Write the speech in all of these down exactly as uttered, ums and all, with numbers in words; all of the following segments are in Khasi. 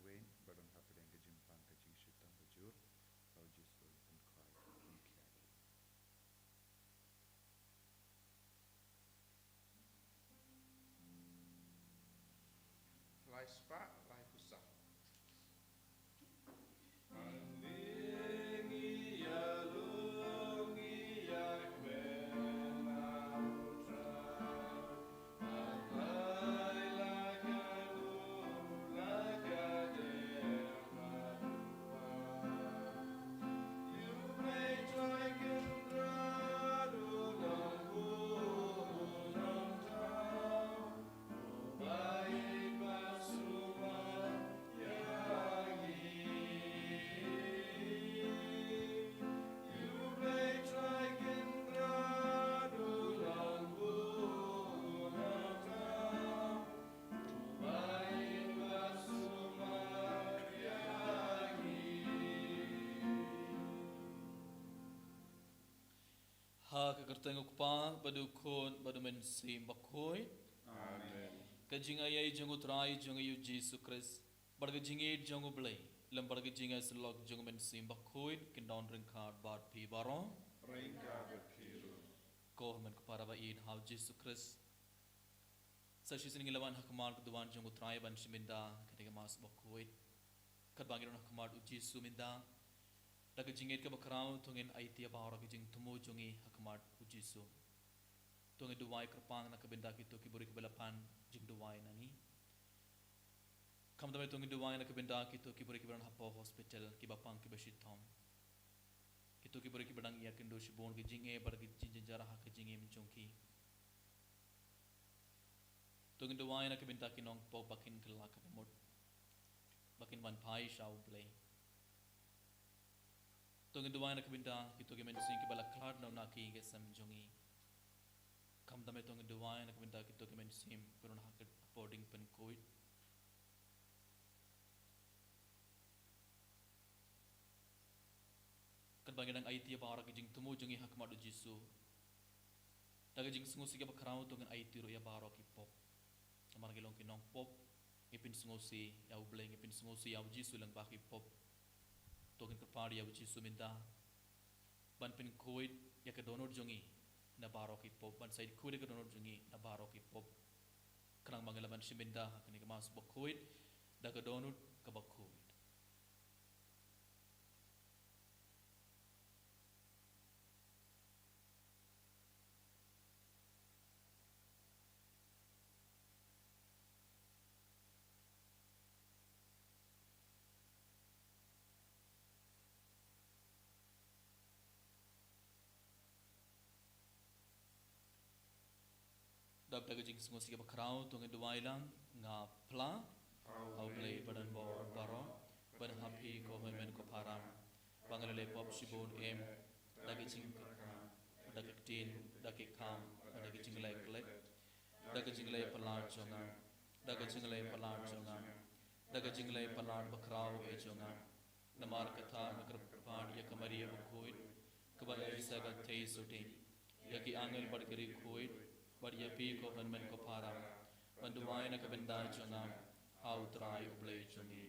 Wayne, ba don hapdeng ka jingpang ka jingshitom bajur, ba u Jisu u pynkhoi, u pynkhiah. Lai spah, lai phew saw. Ha ka kyrteng u Kpa, bad u Khun, bad u Mynsiem Bakhuid. Amen. Ka jingaiei jong u Trai jong ngi u Jisu Khrist, bad ka jingïeit jong u Blei, lem bad ka jingïasyllok jong u Mynsiem Bakhuid, kin don ryngkat bad phi baroh. Ryngkat bad phi ruh. Ko hynmen ko para ba ïeit ha u Jisu Khrist. Sa shisien ngi la wan ha khmat ka duwan jong u Trai ban shim bynta kane ka Mass Bakhuid. Katba ngi don ha khmat u Jisu mynta, da ka jingïeit kaba khraw to ngin aiti ïa baroh ki jingthmu jong ngi ha khmat u Jisu. To ngin duwai kyrpang na ka bynta kito ki briew kiba la pan jingduwai na ngi. Khamtam to ngin duwai na ka bynta kito ki briew kiba don hapoh hospital, kiba pang kiba shitom. Kito ki briew kiba dang ïakynduh shibun ki jingeh bad ki jingjynjar ha ka jingim jong ki. To ngin duwai na ka bynta ki nongpop ba kin kylla kaba mut, ba kin wan phai sha u Blei. To ngin duwai na ka bynta kito ki mynsiem kiba la khlad noh na ki ïing ki sem jong ngi. Khamtam to ngin duwai na ka bynta kito ki mynsiem kiba don ha ka, hapoh diengpynkhuid. Katba ngi dang aiti ïa baroh ki jingthmu jong ngi ha khmat u Jisu, da ka jingsngewsih kaba khraw to ngin aiti ruh ïa baroh ki pop. Namar ngi long ki nongpop, ngi pynsngewsih ïa u Blei, ngi pynsngewsih ïa u Jisu lyngba ki pop. To ngin kyrpad ïa u Jisu mynta ban pynkhuid ïa ka dohnud jong ngi na baroh ki pop, ban said khuid ïa ka dohnud jong ngi na baroh ki pop. Khnang ba ngin lah ban shim bynta ha kane ka Mass Bakhuid da ka dohnud kaba khuid. Dap da ka jingsngewsih kaba khraw to ngin duwai lang, nga phla ha u Blei ba don bor baroh, bad ha phi ko hynmen ko para, ba nga la leh pop shibun em, da ka jingkyrkhu, da ka ktien, da ka kam, da ka jingleh klet, da ka jingleh palat jong nga, da ka jingleh palat jong nga, da ka jingleh palat bakhraw eh jong nga. Namar kata nga kyrpad ïa ka Maria bakhuid, kaba ïeit sa ka theisotti, ïa ki angel bad ki riewkhuid, bad ïa phi ko hynmen ko para, ban duwai na ka bynta jong nga ha u Trai u Blei jong ngi.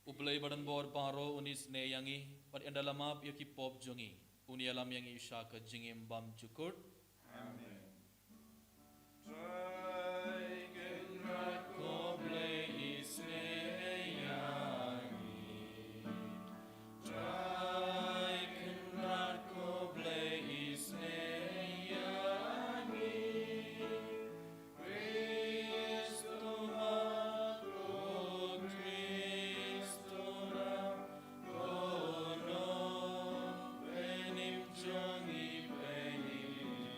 U Blei ba don bor baroh un isynei ïa ngi, bad un da la map ïa ki pop jong ngi, un ïalam ïa ngi sha ka jingim bymjukut. Amen. Trai Kynrad ko Blei isynei ïa ngi. Trai Kynrad ko Blei isynei ïa ngi. Khrist u mat, ko Khrist u mat, ko Nongpynim jong ngi, pynim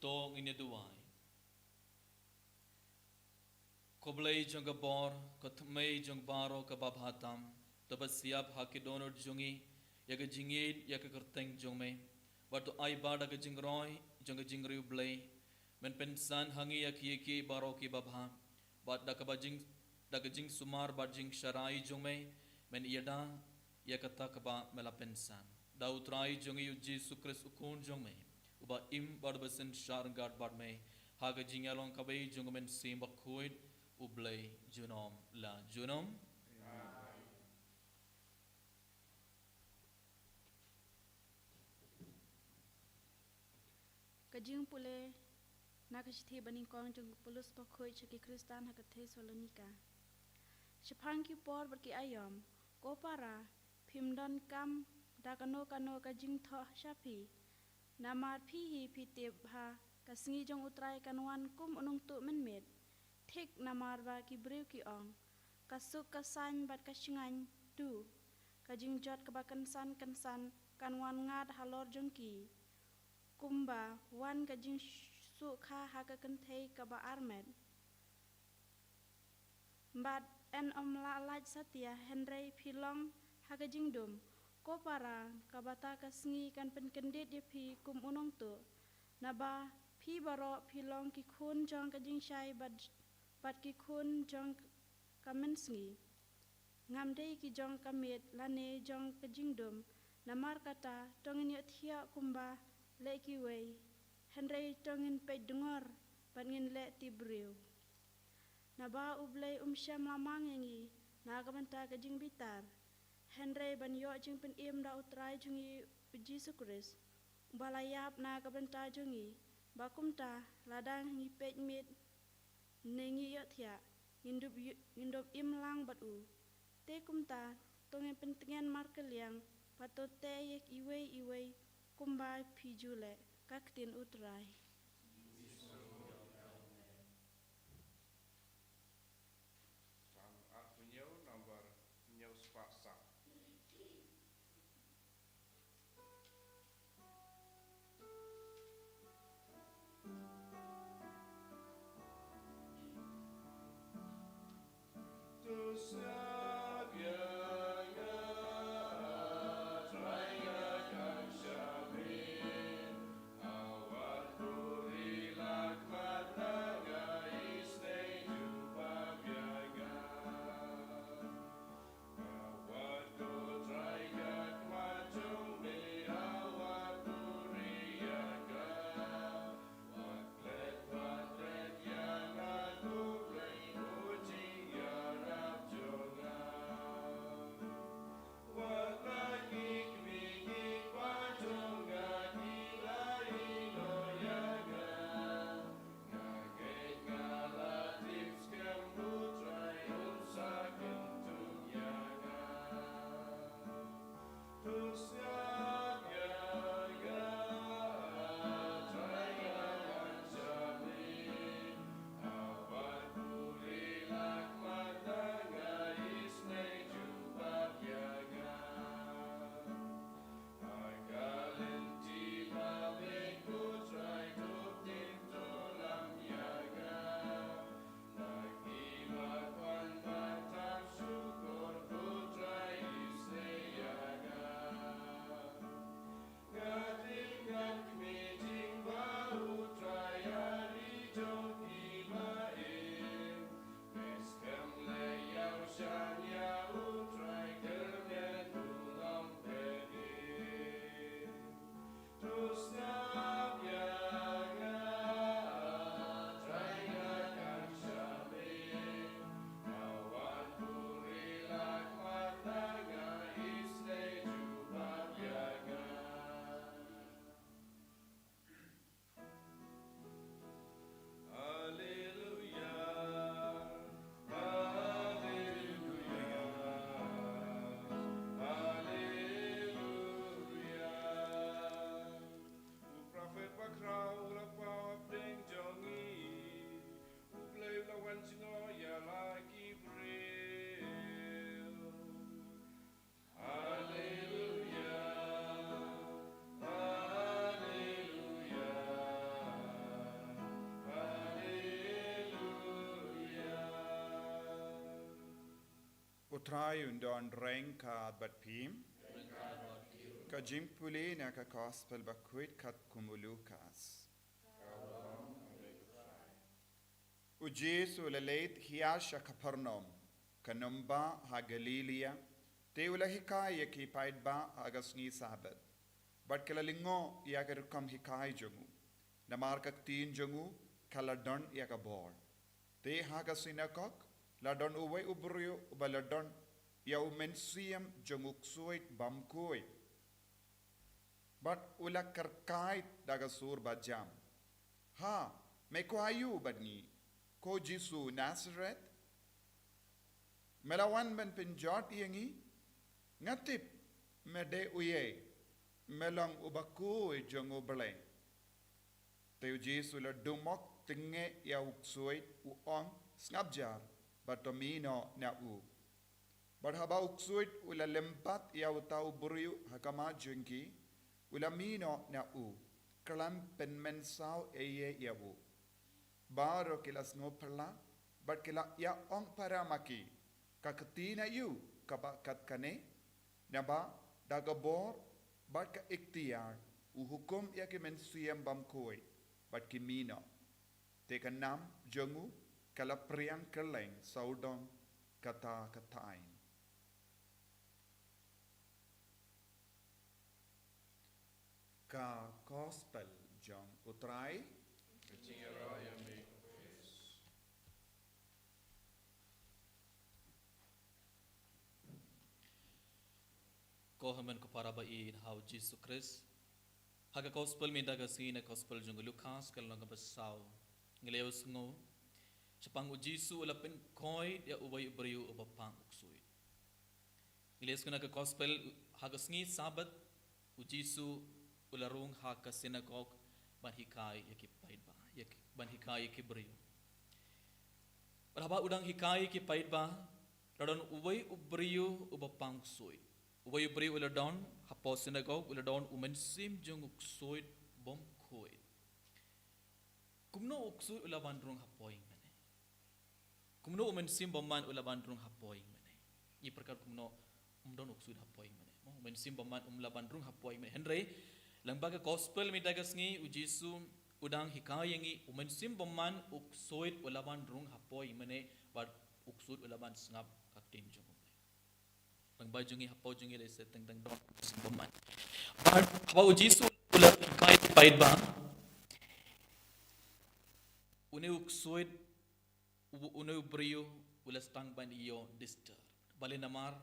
To ngin ïa duwai. Ko Blei jong ka bor, ko Trai jong baroh kaba bha tam, to ba siap ha ki dohnud jong ngi ïa ka jingïeit ïa ka kyrteng jong me. Bad to ai ba da ka jingroi jong ka jingriewblei men pynsan ha ngi ïa kiei kiei baroh kiba bha. Bad da kaba jing, da ka jingsumar bad jingsharai jong me men ïada ïa kata kaba me la pynsan. Da u Trai jong ngi u Jisu Khrist u Khun jong me, uba im bad uba synshar ryngkat bad me ha ka jingïalong kaba ïeit jong ka Mynsiem Bakhuid, u Blei junom la junom. Ka jingpule na ka shithi banyngkong jong u Paulus bakhuid sha ki Khristan ha ka Thessalonika. Shaphang ki por bad ki aïom, ko para, phim donkam da kano kano ka jingthoh sha phi. Namar phi hi phi tip ba ka sngi jong u Trai kan wan kum u nongtuh mynmiet. Thik namar ba ki briew ki ong, ka suk ka saiñ bad ka shngaiñ, tu, ka jingjot kaba kynsan kynsan kan wan ngat halor jong ki. Kumba wan ka jingsuh kha ha ka kynthei kaba armet. Bad yn ym lah lait satia, hynrei phi long ha ka jingdum. Ko para, kaba ta ka sngi kan pynkyndit ïa phi kum u nongtuh. Naba phi baroh phi long ki khun jong ka jingshai bad, bad ki khun jong ka mynsngi. Ngam dei ki jong ka miet lane jong ka jingdum. Namar kata, to ngin ïohthiah kumba leh kiwei. Hynrei to ngin peit dngor bad ngin leh tip briew. Naba u Blei um shem lamang ïa ngi na ka bynta ka jingbitar, hynrei ban ïoh jingpynim da u Trai jong ngi u Jisu Khrist, uba la ïap na ka bynta jong ngi, ba kumta lada ngi peit miet ne ngi ïohthiah, ngin dup ï-, ngin dup im lang bad u. Te kumta, to ngin pyntngen markylliang, bad to teh ïa iwei iwei kumba phi ju leh. Ka ktien u Trai. Salm arphew hynñiew, number hynñiew spah saw. Trai un don reng ka bad phi. Ka jingpule na ka gospel bakhuid katkum u Lukas. U Jisu u la leit hia sha Kapernaum, ka nongbah ha Galilia, te u la hikai ïa ki paidbah ha ka sngi Sabbath. Bad ki la lyngngoh ïa ka rukom hikai jong u. Namar ka ktien jong u ka la don ïa ka bor. Te ha ka synagog la don uwei u briew uba la don ïa u mynsiem jong u ksuid bymkhuid. Bad u la kyrkhu da ka sur bajam. Ha, me kwah aiu bad ngi, ko Jisu Nazareth? Me la wan ban pynjot ïa ngi? Nga tip me dei uei, me long u bakhuid jong U Blei. Te u Jisu u la dumok tyngngoh ïa u ksuid, u ong, sngap jar, bad to mih noh na u. Bad haba u ksuid u la lympat ïa uta u briew ha khmat jong ki, u la mih noh na u, khlem pynmynsaw ei ei ïa u. Baroh ki la sngewphylla, bad ki la ïa ong para ma ki, ka ktien aiu kaba kat kane? Naba da ka bor bad ka iktiar u hukum ïa ki mynsiem bymkhuid, bad ki mih noh. Te ka nam jong u ka la phriang kylleng sawdong kata ka thaiñ. Ka gospel jong U Trai. Ko hynmen ko para ba ïeit ha U Jisu Khrist. Ha ka gospel mynta ka sngi, na gospel jong u Lukas, ka lynnong kaba saw, ngi la ïohsngew shaphang u Jisu u la pynkhuid ïa uwei u briew uba pang u ksuid. Ngi la ïohsngew na ka gospel, ha ka sngi Sabbath u Jisu u la rung ha ka synagog ban hikai ïa ki paidbah, ïa ki, ban hikai ïa ki briew. Bad haba u dang hikai ïa ki paidbah, la don uwei u briew uba pang u ksuid. Uwei u briew u la don hapoh synagog, u la don u mynsiem jong u ksuid bymkhuid. Kumno u ksuid u la ban rung hapoh ïing mane? Kumno u mynsiem bymman u la ban rung hapoh ïing mane? Ngi pyrkhat kumno um don u ksuid hapoh ïing mane? Mo, u mynsiem bymman um lah ban rung hapoh ïing mane. Hynrei lyngba ka gospel mynta ka sngi, u Jisu u dang hikai ïa ngi, u mynsiem bymman, u ksuid u la ban rung hapoh ïing mane, bad u ksuid u la ban sngap ka ktien jong U Blei. Lyngba jong ngi, hapoh jong ngi lehse teng teng don u mynsiem bymman. Bad haba u Jisu u la hikai ïa ki paidbah, une u ksuid, u, une u briew u la sdang ban ïoh disturb. Balei? Namar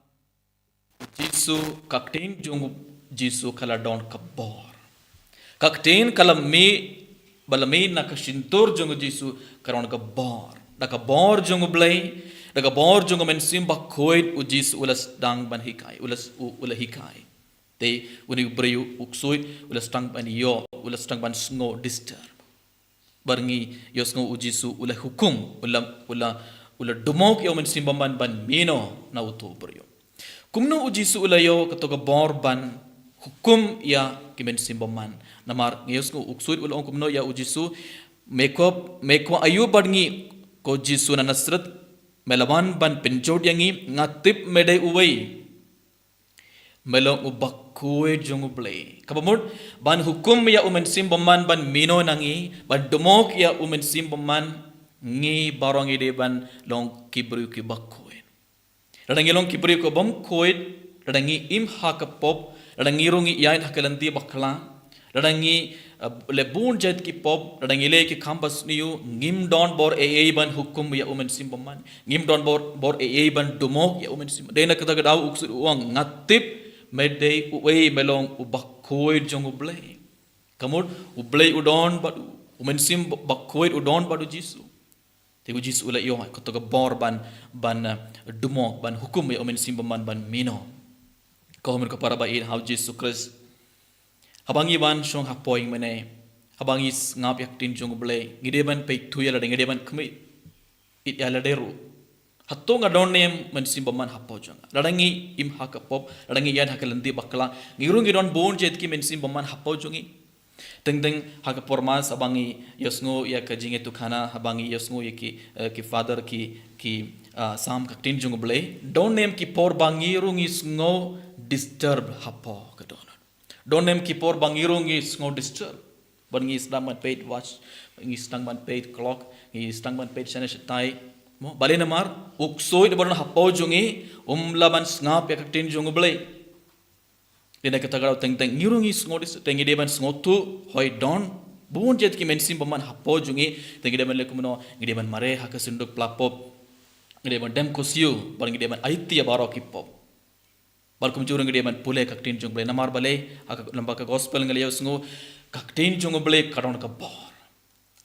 u Jisu, ka ktien jong u Jisu ka la don ka bor. Ka ktien ka la mih, ba la mih na ka shyntur jong u Jisu, ka don ka bor. Da ka bor jong U Blei, da ka bor jong u Mynsiem Bakhuid, u Jisu u la sdang ban hikai, u la s-, u, u la hikai. Te une u briew, u ksuid, u la sdang ban ïoh, u la sdang ban sngew disturb. Bad ngi ïohsngew u Jisu u la hukum, u la, u la, u la dumok ïa u mynsiem bymman ban mih noh na uto u briew. Kumno u Jisu u la ïoh kato ka bor ban hukum ïa ki mynsiem bymman? Namar ngi ïohsngew u ksuid u la ong kumno ïa u Jisu, me kwah, me kwah aiu bad ngi, ko Jisu na Nasareth? Me la wan ban pynjot ïa ngi? Nga tip me dei uwei, me long u Bakhuid jong U Blei. Kaba mut ban hukum ïa u mynsiem bymman ban mih noh na ngi, ban dumok ïa u mynsiem bymman, ngi baroh ngi dei ban long ki briew kiba khuid. Lada ngi long ki briew kiba khuid, lada ngi im ha ka pop, lada ngi rung ngi ïaid ha ka lynti bakla, lada ngi, eh, leh bun jait ki pop, lada ngi leh ki kam basniew, ngim don bor ei ei ban hukum ïa u mynsiem bymman. Ngim don bor, bor ei ei ban dumok ïa u mynsiem. Dei na kata ka daw u ksuid u ong, nga tip me dei uei, me long u Bakhuid jong U Blei. Ka mut U Blei u don bad u, u Mynsiem Bakhuid u don bad u Jisu. Te u Jisu u la ïoh kato ka bor ban, ban, eh, dumok, ban hukum ïa u mynsiem bymman ban mih noh. Ko hynmen ko para ba ïeit ha u Jisu Khrist. Haba ngi wan shong hapoh ïing mane, haba ngi sngap ïa ka ktien jong U Blei, ngi dei ban peit thuh ïa lade, ngi dei ban khmih ïa lade ruh. Hato nga don ne em mynsiem bymman hapoh jong nga? Lada ngi im ha ka pop, lada ngi ïaid ha ka lynti bakla, ngi ruh ngi don bun jait ki mynsiem bymman hapoh jong ngi. Teng teng ha ka por Mass haba ngi ïohsngew ïa ka jingïathuhkhana, haba ngi ïohsngew ïa ki, eh, ki Father ki, ki, ah, sam ka ktien jong U Blei. Don ne em ki por ba ngi ruh ngi sngew disturb hapoh ka dohnud? Don ne em ki por ba ngi ruh ngi sngew disturb? Ban ngi sdang ban peit watch, ngi sdang ban peit clock, ngi sdang ban peit shane shatai. Mo, balei? Namar u ksuid ba don hapoh jong ngi um lah ban sngap ïa ka ktien jong U Blei. Te na kata ka daw teng teng ngi ruh ngi sngew disturb, te ngi dei ban sngewthuh, hooid don bun jait ki mynsiem bymman hapoh jong ngi, te ngi dei ban leh kumno? Ngi dei ban mareh ha ka synduk pla pop. Ngi dei ban dem khusiu, bad ngi dei ban aiti ïa baroh ki pop. Bad kumjuh ruh ngi dei ban pule ka ktien jong U Blei. Namar balei? Ha ka, lyngba ka gospel ngi la ïohsngew ka ktien jong U Blei ka don ka bor.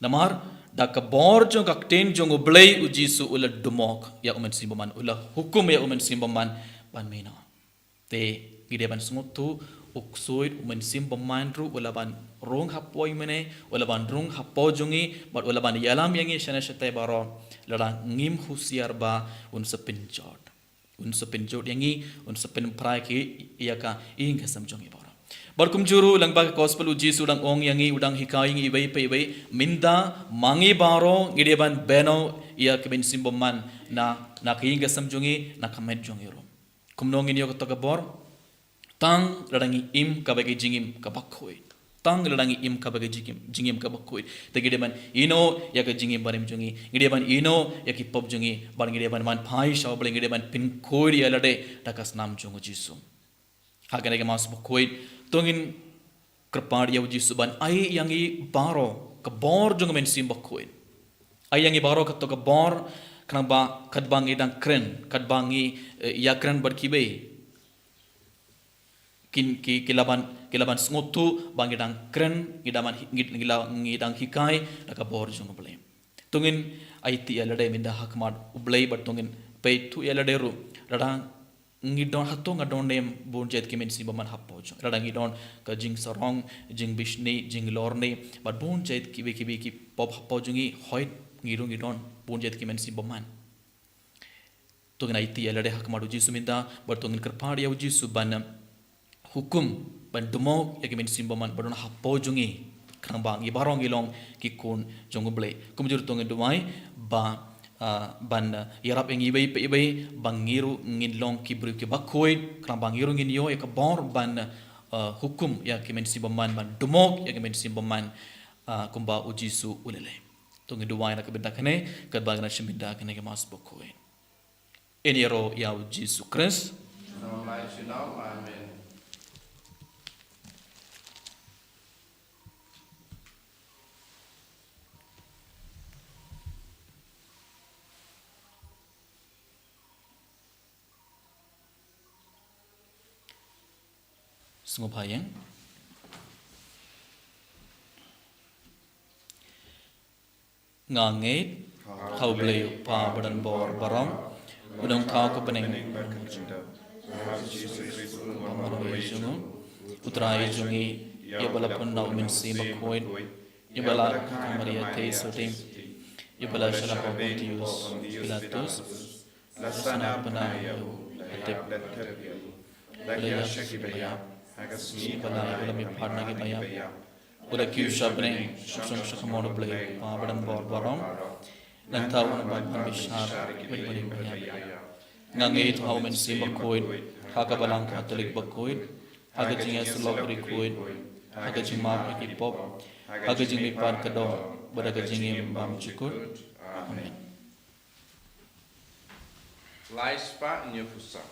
Namar da ka bor jong ka ktien jong U Blei, U Jisu u la dumok ïa u mynsiem bymman, u la hukum ïa u mynsiem bymman ban mih noh. Te ngi dei ban sngewthuh, u ksuid, u mynsiem bymman ruh u lah ban rung hapoh ïa ngi, u lah ban rung hapoh jong ngi, bad u lah ban ïalam ïa ngi shane shatai baroh, lada ngim husiar ba un sa pynjot. Un sa pynjot ïa ngi, un sa pynphra ïa ka ïing ka sem jong ngi baroh. Bad kumjuh ruh lyngba ka gospel U Jisu u dang ong ïa ngi, u dang hikai ïa ngi iwei pa iwei, mynta ma ngi baroh ngi dei ban bynrap ïa ka mynsiem bymman na, na ka ïing ka sem jong ngi, na ka met jong ngi ruh. Kumno ngin ïoh kata ka bor? Tang lada ngi im kaba ïa ka jingim kaba khuid. Tang lada ngi im kaba ïa ka jingim, jingim kaba khuid. Te ngi dei ban ïehnoh ïa ka jingim barim jong ngi. Ngi dei ban ïehnoh ïa ki pop jong ngi. Bad ngi dei ban, ban phai sha U Blei, ngi dei ban pynkhuid ïa lade da ka snam jong U Jisu. Ha kane ka Mass bakhuid, to ngin kyrpad ïa U Jisu ban ai ïa ngi baroh ka bor jong ka mynsiem bakhuid. Ai ïa ngi baroh kato ka bor, khnang ba katba ngi dang kren, katba ngi, eh, ïakren bad kiwei, kin, ki, ki lah ban, ki lah ban sngewthuh ba ngi dang kren, ngi dang ban hi-, ngi, ngi lah, ngi dang hikai da ka bor jong U Blei. To ngin aiti ïa lade mynta ha khmat U Blei, bad to ngin peit ïa lade ruh. Lada ngi don, hato nga don ne em bun jait ki mynsiem bymman hapoh jong, lada ngi don ka jingsarong, jingbishni, jinglorni, bad bun jait kiwei kiwei ki pop hapoh jong ngi, hooid ngi ruh ngi don bun jait ki mynsiem bymman. To ngin aiti ïa lade ha khmat U Jisu mynta, bad to ngin kyrpad ïa U Jisu ban, eh, hukum, ban dumok ïa ki mynsiem bymman ba don hapoh jong ngi, khnang ba ngi baroh ngi long ki khun jong U Blei. Kumjuh ruh to ngin duwai ba, ah, ban, ah, ïarap ïa ngi iwei pa iwei ba ngi ruh ngin long ki briew kiba khuid, khnang ba ngi ruh ngin ïoh ïa ka bor ban, ah, hukum ïa ki mynsiem bymman, ban dumok ïa ki mynsiem bymman, ah, kumba U Jisu u la leh. To ngin duwai na ka bynta kane, katba ngi nang shim bynta kane ka Mass bakhuid. Ngin ïaroh ïa U Jisu Khrist. Amen. Sngewbha ïeng. Nga ngeit ha U Blei U Kpa ba don bor baroh, ba don thaw ka bneng, ha U Jisu Khrist U Nongpynïaid jong ngi, U Trai jong ngi, ïa ba la pynlong na U Mynsiem Bakhuid, ïa ba la kha ha ka Maria theisotti, ïa ba la shah lyngkhuh ha u Pontius Pilatus, la sah na ka bynta, la tep, la ïaid sha ki ba ïap, ha ka sngi ba lai u la mihpat na ki ba ïap, u la kiew sha bneng, u la shong sha ka mon U Blei U Kpa ba don bor baroh. Nangta un wan ban bishar ïa ki ba ïap. Nga ngeit ha U Mynsiem Bakhuid, ha ka Balang Katholik bakhuid, ha ka jingïasyllok riewkhuid, ha ka jingmap ïa ki pop, ha ka jingmihpat ka doh, bad ha ka jingim bymjukut. Amen. Lai spah hynñiew phew saw.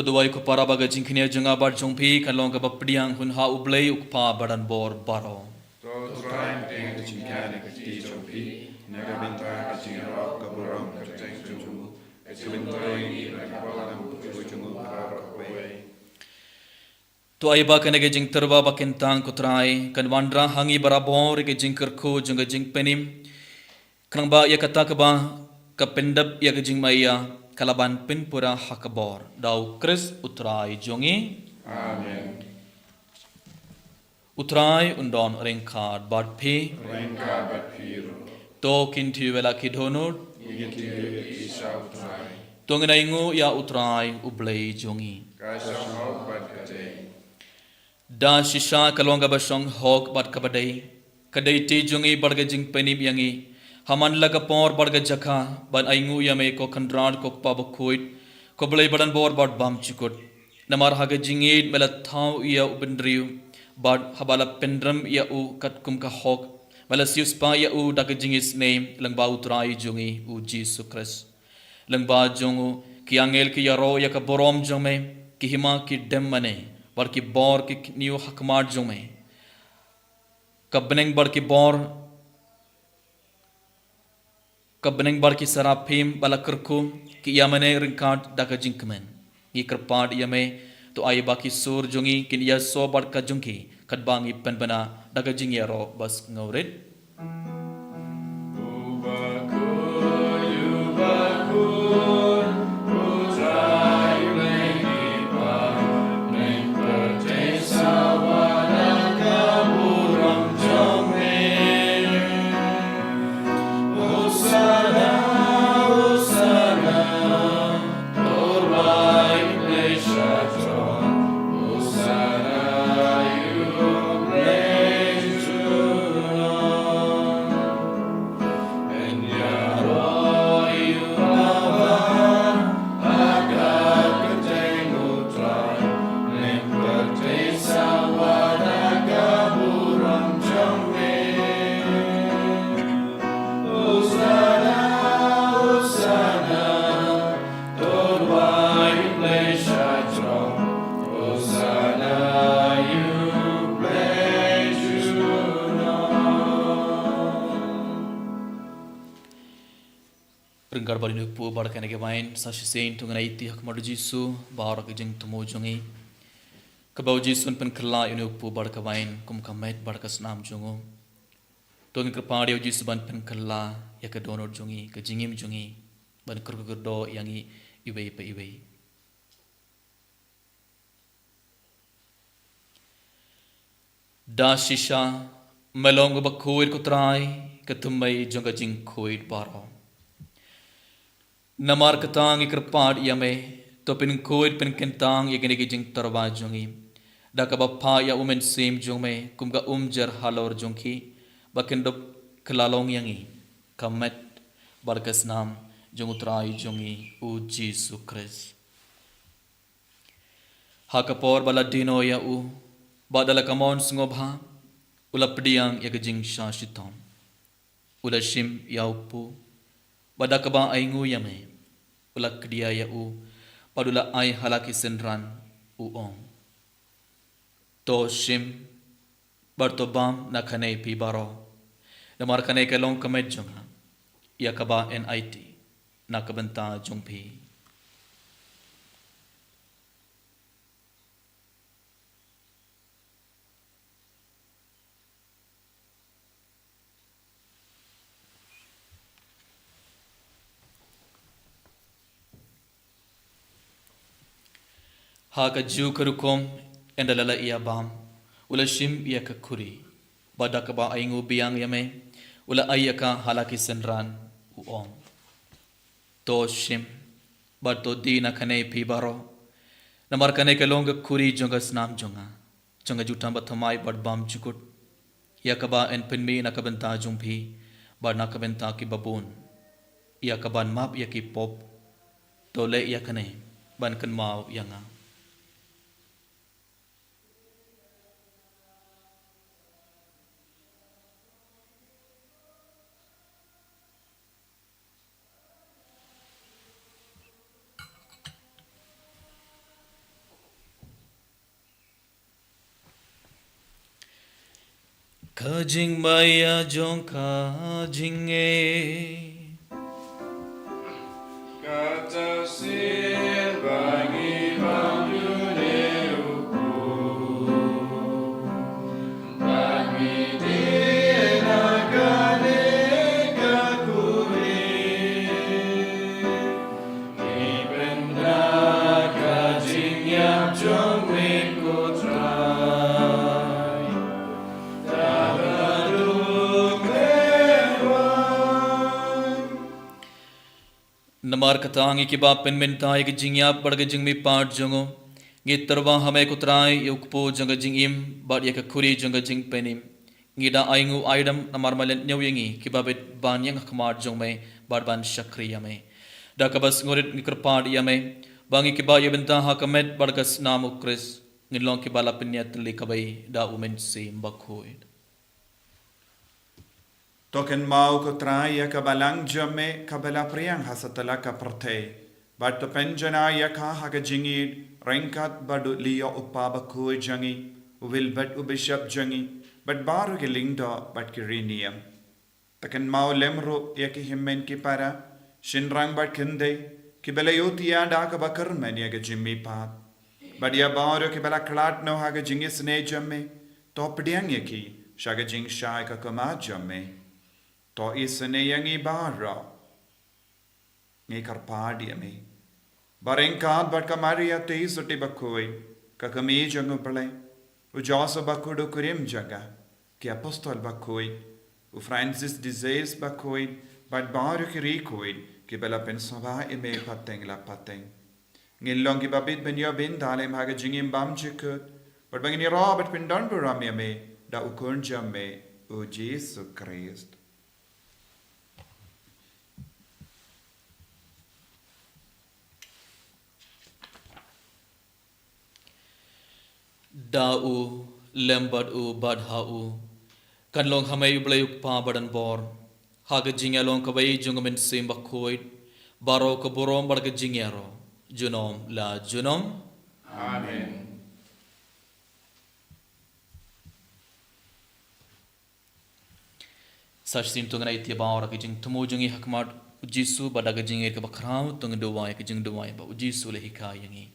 Duwai ko para ba ka jingkñia jong nga bad jong phi kan long kaba pdiang hun ha U Blei U Kpa badan bor baroh. To Trai, pdiang ka jingkñia ka kti jong phi na ka bynta ka jingïaroh ka burom ka jong U, ka jingmyntoi ïa ka bynta ka jong U baroh kawei. To ai ba kane ka jingtyrwa ba kyntang ko Trai kan wanrah ha ngi barabor ïa ka jingkyrkhu jong ka jingpynim. Khnang ba ïa kata kaba ka pyndep ïa ka jingmaïa ka la ban pynpura ha ka bor. Da U Khrist U Trai jong ngi. Amen. U Trai un don ryngkat bad phi. Ryngkat bad phi ruh. To kin thie wela ki dohnud. Ngin thie wela ki sha U Trai. To ngin ainguh ïa U Trai U Blei jong ngi. Ka shong hok bad ka dei. Da shisha ka long kaba shong hok bad kaba dei, ka dei ti jong ngi bad ka jingpynim ïa ngi ha man la ka por bad ka jaka ban ainguh ïa me ko Kynrad ko Kpa bakhuid, ko Blei badan bor bad bymjukut. Namar ha ka jingïeit me la thaw ïa u bynriew bad haba la pynrem ïa u katkum ka hok, me la siewspah ïa u da ka jingisynei lyngba U Trai jong ngi U Jisu Khrist. Lyngba jong u ki angel ki ïaroh ïa ka burom jong me, ki hima ki dem mane bad ki bor ki kñiuh ha khmat jong me. Ka bneng bad ki bor, ka bneng bad ki saraphim ba la kyrkhu ki ïa mane ryngkat da ka jingkmen. Ngi kyrpad ïa me, to ai ba ki sur jong ngi kin ïasoh bad ka jong ki katba ngi pynbna da ka jingïaroh ba sngewrit. Ryngkat bad ïa une u kpu bad kane ka wain, sa shisien to ngin ïaid ha khmat U Jisu baroh ki jingthmu jong ngi. Kaba U Jisu un pynkylla ïa une u kpu bad ka wain kum ka met bad ka snam jong u. To ngin kyrpad ïa U Jisu ban pynkylla ïa ka dohnud jong ngi, ka jingim jong ngi, ban kyrkhu kyrdoh ïa ngi iwei pa iwei. Da shisha me long uba khuid ko Trai, ka thymmei jong ka jingkhuid baroh. Namar kata ngi kyrpad ïa me, to pynkhuid pynkyntang ïa kine ki jingtyrwa jong ngi da kaba phah ïa U Mynsiem jong me kum ka umjer halor jong ki, ba kin dup kylla long ïa ngi ka met bad ka snam jong U Trai jong ngi U Jisu Khrist. Ha ka por ba la die noh ïa u bad da la ka mon sngewbha, u la pdiang ïa ka jingshah shitom. U la shim ïa u kpu bad da kaba ainguh ïa me, u la kdia ïa u bad u la ai ha la ki synran, u ong, to shim bad to bam na kane phi baroh, namar kane ka long ka met jong nga, ïa kaba yn aiti na ka bynta jong phi. Ha kajuh ka rukom, ynda la la ïa bam, u la shim ïa ka khuri bad da kaba ainguh biang ïa me, u la ai ïa ka ha la ki synran, u ong, to shim bad to die na kane phi baroh, namar kane ka long ka khuri jong ka snam jong nga, jong ka jutang bathymmai bad bymjukut, ïa kaba yn pynmih na ka bynta jong phi bad na ka bynta kiba bun, ïa kaban map ïa ki pop. To leh ïa kane ban kynmaw ïa nga. Ka jingmaïa jong ka jingngeit. Kata sien ba ngi bam dune u Kpu, ba ngi die na kane ka khuri. Ngi pynbna ka jingïap jong me ko Trai. Namar kata ngi kiba pynmynta ïa ka jingïap bad ka jingmihpat jong u, ngi tyrwa ha me ko Trai ïa u kpu jong ka jingim bad ïa ka khuri jong ka jingpynim. Ngi da ai nguh ai dam namar me la leit ñiew ïa ngi kiba bit ban ïeng ha khmat jong me bad ban shakri ïa me. Da kaba sngewrit ngi kyrpad ïa me ba ngi kiba ïa bynta ha ka met bad ka snam u Khrist ngin long kiba la pynïatylli kawei da u Mynsiem Bakhuid. To kynmaw ko Trai ïa ka balang jong me kaba la pdiang ha satlak ka pyrthei, bad to pynjanai ïa ka ha ka jingïeit ryngkat bad u Leo u Pa Bakhuid jong ngi, u Wilbert u Bishop jong ngi, bad baroh ki lyngdoh bad ki riewniam. To kynmaw lem ruh ïa ki hynmen ki para, shynrang bad khyndai, kiba la ïohi ïa da kaba kyrmen ïa ka jingmihpat. Bad ïa baroh kiba la khlad noh ha ka jingisynei jong me, to pdiang ïa ki sha ka jingshai ka khmat jong me. To isynei ïa ngi baroh. Ngi kyrpad ïa me. Ba ryngkat bad ka Maria Theisotti ti bakhuid, ka kmie jong u Blei, u Joseph bakhuid u kurim jong ka, ki apostol bakhuid, u Francis de Sales bakhuid, bad baroh ki riewkhuid kiba la pynsngewbha ïa me pateng la pateng. Ngin long kiba bit ban ïoh bynta lem ha ka jingim bymjukut, bad ba ngin ïaroh bad pyndonburom ïa me da u Khun jong me, u Jisu Khrist. Da u, lem bad u, bad ha u, kan long ha me U Blei U Kpa badonbor, ha ka jingïalong kawei jong u Mynsiem Bakhuid, baroh ka burom bad ka jingïaroh, junom la junom. Amen. Sa shisien to ngin ïa ïa baroh ka jingthmu jong ngi ha khmat u Jisu, bad da ka jingïeit kaba khraw to ngin duwai ka jingduwai ba u Jisu u la hikai ïa ngi.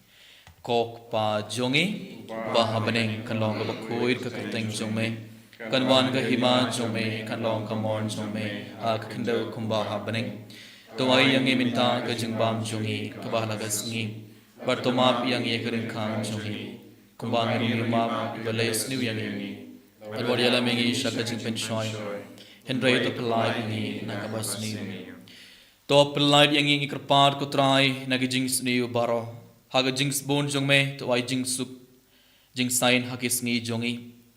Ko Kpa jong ngi uba ha bneng, kan long kaba khuid ka kyrteng jong me, kan wan ka hima jong me, kan long ka mon jong me ha ka khyndew kumba ha bneng. To ai ïa ngi mynta ka jingbam jong ngi kaba ha la ka sngi, bad to map ïa ngi ka ryngkat jong ngi, kumba ngi ruh ngi map ïa kiba la ïasniew ïa ngi. Bad wat ïalam ïa ngi sha ka jingpynshoi, hynrei to pyllait ïa ngi na kaba sniew. To pyllait ïa ngi, ngi kyrpad ko Trai, na ka jingsniew baroh. Ha ka jingsbun jong me to ai jingsuk, jingsain ha ki sngi jong ngi.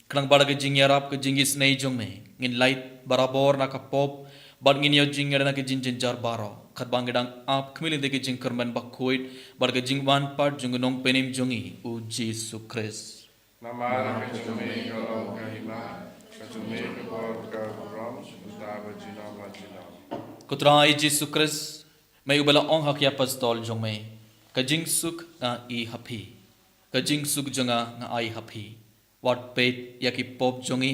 Khnang ba da ka jingïarap ka jingisynei jong me ngin lait barabor na ka pop, bad ngin ïoh jingïada na ka jingjynjar baroh, katba ngi dang ap khmih lynti ka jingkyrmen bakhuid bad ka jingwan pat jong u Nongpynim jong ngi u Jisu Khrist. Namar ka jong me ka long ka hima, ka jong me ka bor, ka burom, mynta bad junom la junom. Ko Trai Jisu Khrist, me uba la ong ha ki apostol jong me, ka jingsuk nga ai ha phi, ka jingsuk jong nga nga ai ha phi. Wat peit ïa ki pop jong ngi,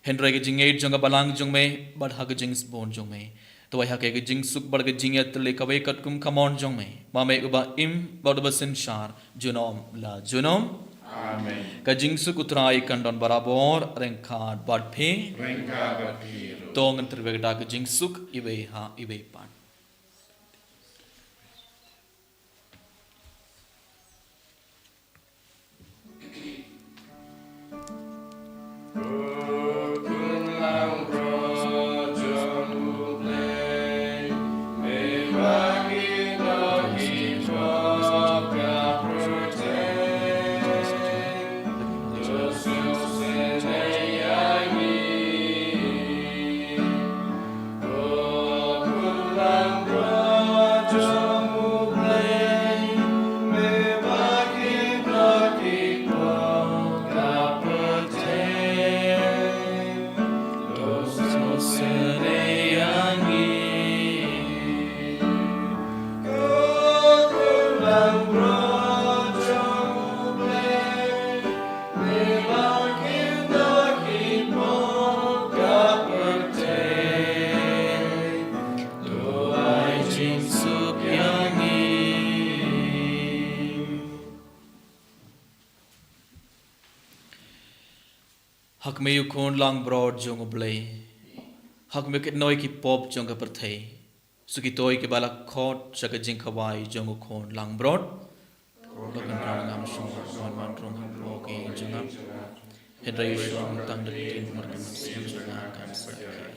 hynrei ka jingngeit jong ka balang jong me bad ha ka jingsbun jong me, to ai ha ka ka jingsuk bad ka jingïatylli kawei katkum ka mon jong me, ba me uba im bad uba synshar junom la junom. Amen. Ka jingsuk u Trai kan don barabor ryngkat bad phi. Ryngkat bad phi ruh. To ngin tyrwa da ka jingsuk iwei ha iwei pat. Ha kmie u Khun langbrot jong U Blei. Ha kmie u kynnoh ki pop jong ka pyrthei. Sa kito kiba la khot sha ka jingkhawai jong u Khun langbrot. Lo kan rang ngam shong wan man rung ha pop ki jong nga. Hynrei shong tang da ktien bad ka mynsiem jong nga kan sakhi.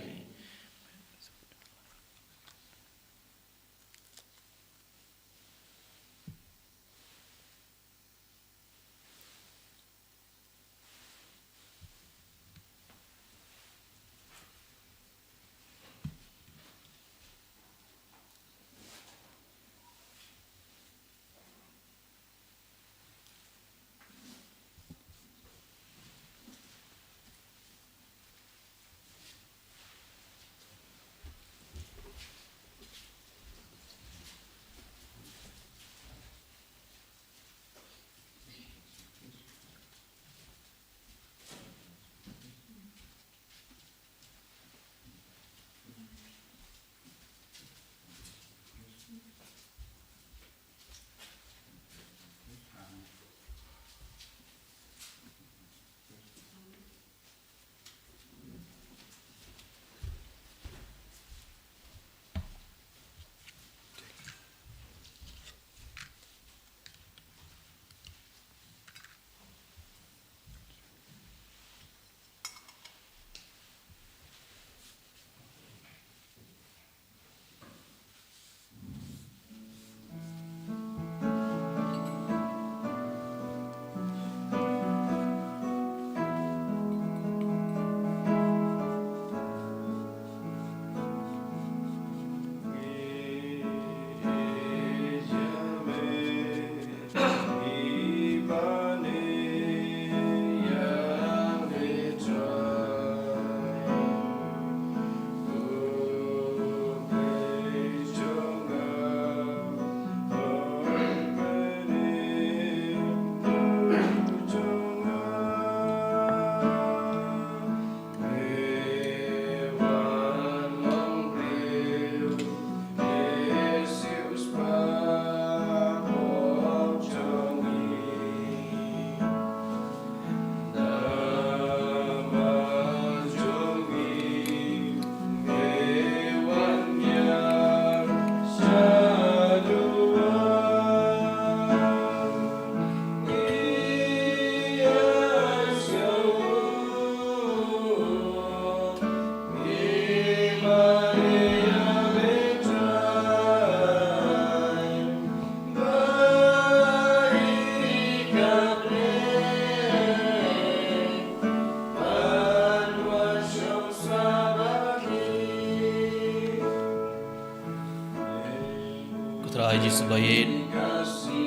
Ko Trai Jisu ba ïeit,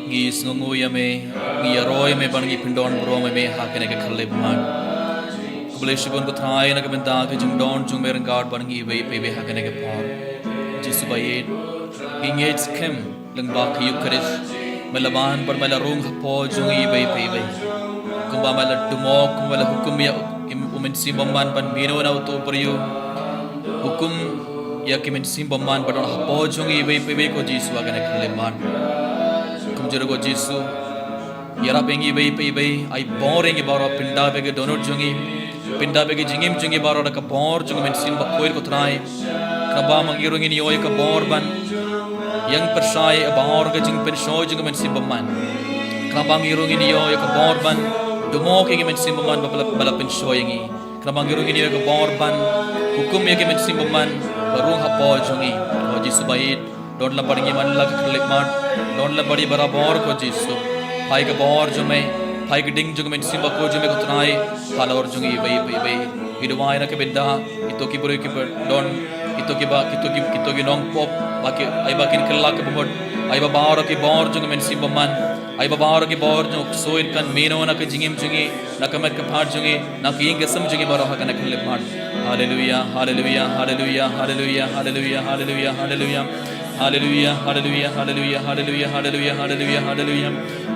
ngi sngewnguh ïa me, ngi ïaroh ïa me ban ngi pyndon burom ïa me ha kane ka khyllipmat. Khublei shibun ko Trai na ka bynta ka jingdon jong me ryngkat bad ngi iwei pa iwei ha kane ka por. Jisu ba ïeit, ngi ngeit skhem lyngba ka Eukharist, me la wan bad me la rung hapoh jong ngi iwei pa iwei. Kumba me la dumok, kumba me la hukum ïa u Mynsiem Bymman ban mih na uto u briew. Hukum ïa ki mynsiem bymman ba don hapoh jong ngi iwei pa iwei ko Jisu ha kane ka khyllipmat. Kumjuh ruh ko Jisu, ïarap ïa ngi iwei pa iwei, ai bor ïa ngi baroh, pynda beit ka dohnud jong ngi, pynda beit ka jingim jong ngi baroh da ka bor jong ka Mynsiem Bakhuid ko Trai. Khnang ba ma ngi ruh ngin ïoh ïa ka bor ban ïeng pyrshah ïa baroh ka jingpynshoi jong ka Mynsiem Bymman. Khnang ba ngi ruh ngin ïoh ïa ka bor ban dumok ïa ka Mynsiem Bymman ba la, ba la pynshoi ïa ngi. Khnang ba ngi ruh ngin ïoh ïa ka bor ban hukum ïa ka Mynsiem Bymman ba rung hapoh jong ngi. Ko Jisu ba ïeit, don lem bad ngi man la ka khyllipmat, don lem bad ngi barabor ko Jisu. Phai ka bor jong me, phai ka ding jong ka Mynsiem Bakhuid jong me ko Trai halor jong ngi iwei pa iwei. Ngi duwai na ka bynta kito ki briew kiba don, kito kiba, kito ki, kito ki nongpop ba ki, ai ba kin kylla ka bamut, ai ba baroh ki bor jong ka Mynsiem Bymman, ai ba baroh ki bor jong u ksuid kan mih noh na ka jingim jong ngi, na ka met ka phad jong ngi, na ka ïing ka sem jong ngi baroh ha kane ka khyllipmat. Haleluya, haleluya, haleluya, haleluya, haleluya, haleluya, haleluya. Haleluya, haleluya, haleluya, haleluya, haleluya, haleluya, haleluya.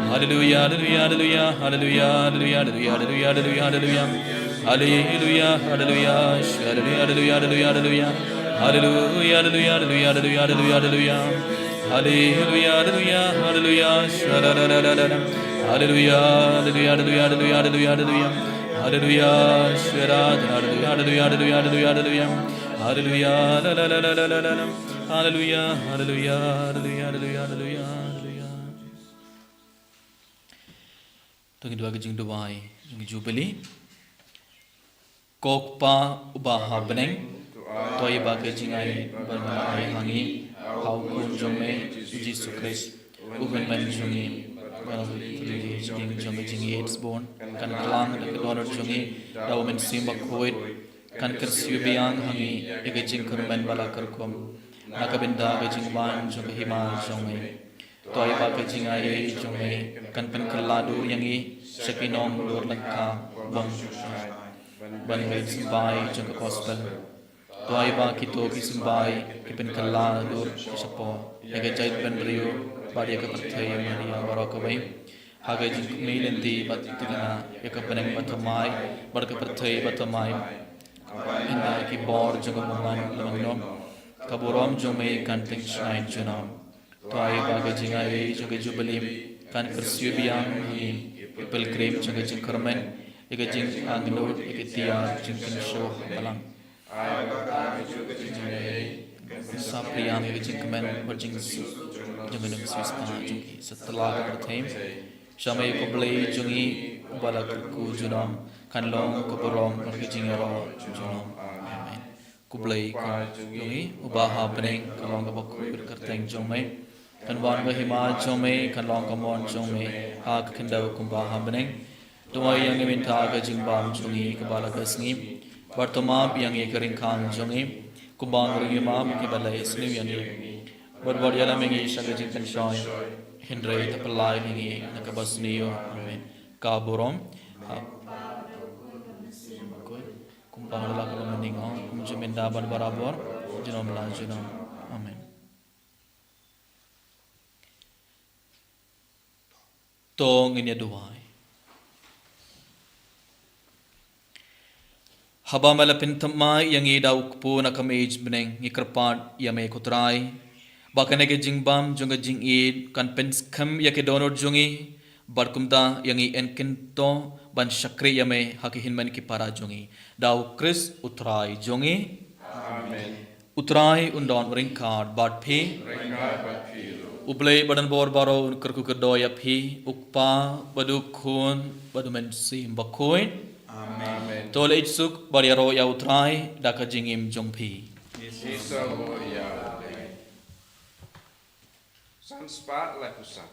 Haleluya, haleluya, haleluya, haleluya, haleluya, haleluya, haleluya, haleluya. Haleluya, haleluya, haleluya, haleluya, haleluya, haleluya. Haleluya, haleluya, haleluya, haleluya, haleluya, haleluya. Haleluya, haleluya, haleluya, haleluya, haleluya. Haleluya, haleluya, haleluya, haleluya, haleluya, haleluya. Hallelujah, Shwera, hallelujah, hallelujah, hallelujah, hallelujah, hallelujah. Hallelujah, la, la, la, la, la, la, la, la. Hallelujah, hallelujah, hallelujah, hallelujah, hallelujah, hallelujah. To ngin duwai ka jingduwai jong ka Jubilee. Ko Kpa uba ha bneng, to ïa ba ka jingai ban ai ha ngi ha u Khun jong me, u Jisu Khrist, u Hynmen jong ngi, ba u ïa ka jingïeit bun kan kylla da ka dohnud jong ngi, da u Mynsiem Bakhuid, kan kyrsiew biang ha ngi ïa ka jingkyrmen ba la kyrkhu na ka bynta ka jingwan jong ka hima jong me. To ïa ba ka jingai jong me kan pynkylla dur ïa ngi sha ki nongdur lyngkha bym sngewsih ban leit symbai jong ka gospel. To ïa ba kito ki symbai ki pynkylla dur ki shapoh ïa ka jaitbynriew bad ïa ka pyrthei Maria baroh kawei. Ha ka jingkmie lynti bad thikna ïa ka bneng bathymmai bad ka pyrthei bathymmai. Ynda ki bor jong ka bymman la mangno, ka burom jong me kan teng shngaiñ junom. To ïa ba ka jingai jong ka Jubilee kan kyrsiew biang ïa ngi ki pilgrim jong ka jingkyrmen, ïa ka jingangnud ïa ka tiar jingkynshew balang. Saphriang ïa ka jingkmen bad jingsuk jong ka nongsiewspah jong ki satlak ka pyrthei. Sha me ko Blei jong ngi uba la kyrkhu junom, kan long ka burom bad ka jingïaroh junom. Amen. Ko Blei ko jong ngi uba ha bneng, kan long kaba khuid ka kyrteng jong me. Kan wan ka hima jong me, kan long ka mon jong me ha ka khyndew kumba ha bneng. To ai ïa ngi mynta ka jingbam jong ngi kaba la ka sngi. Bad to map ïa ngi ka ryngkang jong ngi, kumba ngi ruh ngi map ïa kiba la ïasniew ïa ngi. Bad wat ïalam ïa ngi sha ka jingpynshoi, hynrei to pyllait ïa ngi na kaba sniew. Amen. Ka burom ha kumba la ka long mynnin, kumjuh mynta bad barabor, junom la junom. Amen. To ngin ïa duwai. Haba me la pynthymmai ïa ngi da u kpu na ka mei bneng, ngi kyrpad ïa me ko Trai ba kane ka jingbam jong ka jingïeit kan pynskhem ïa ki dohnud jong ngi, bad kumta ïa ngi yn kyntu ban shakri ïa me ha ki hynmen ki para jong ngi. Da u Khrist u Trai jong ngi. Amen. U Trai un don ryngkat bad phi. Ryngkat bad phi ruh. U Blei badonbor baroh un kyrkhu kyrdoh ïa phi, u Kpa bad u Khun bad u Mynsiem Bakhuid. Amen. To leit suk bad ïaroh ïa u Trai da ka jingim jong phi. Ïa u Blei. San spah laiphew san.